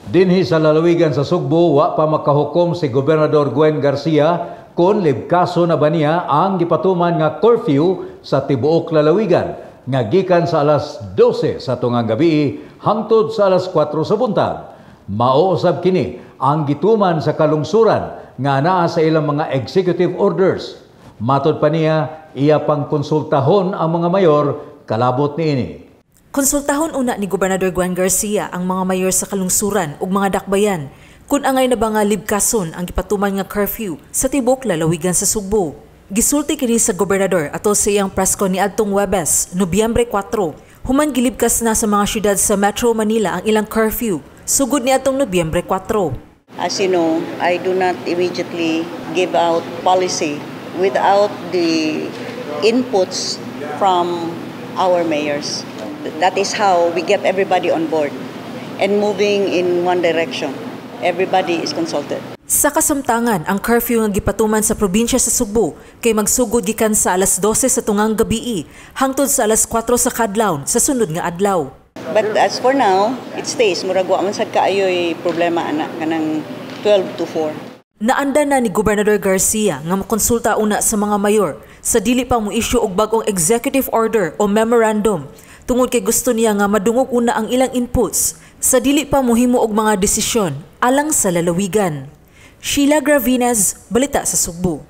Dinhi sa lalawigan sa Sugbo, wa pa makahukom si Gobernador Gwen Garcia kung libkaso na ba niya ang gipatuman nga curfew sa tibuok lalawigan nga gikan sa alas 12 sa tungang gabi hangtod sa alas 4 sa buntag. Mao usab kini ang gituman sa kalungsuran nga naa sa ilang mga executive orders. Matod pa niya, iya pang konsultahon ang mga mayor kalabot niini. Konsultahon una ni Gobernador Gwen Garcia ang mga mayor sa kalungsuran ug mga dakbayan kung angay na ba nga libkason ang gipatuman nga curfew sa tibuok lalawigan sa Sugbo. Gisulti kini sa gobernador ato sa iyang presscon niadtong Webes, Nobyembre 4. Human gilibkas na sa mga syudad sa Metro Manila ang ilang curfew sugod niadtong Nobyembre 4. As you know, I do not immediately give out policy without the inputs from our mayors. That is how we get everybody on board and moving in one direction. Everybody is consulted. Sa kasamtangan, ang curfew nga gipatuman sa probinsya sa Sugbo kay magsugod gikan sa alas 12 sa tungang gabii hangtod sa alas 4 sa kadlawon sa sunod nga adlaw. But as for now, it stays. Murag wa man sad kaayo'y problema ana kanang 12 to 4. Naanda na ni Gobernador Garcia nga mokonsulta una sa mga mayor sa dili pa mo issue og bag-ong executive order o memorandum tungod kay gusto niya nga madungog una ang ilang inputs sa dili pa mohimo og mga desisyon alang sa lalawigan. Sheila Gravines, Balita sa Sugbo.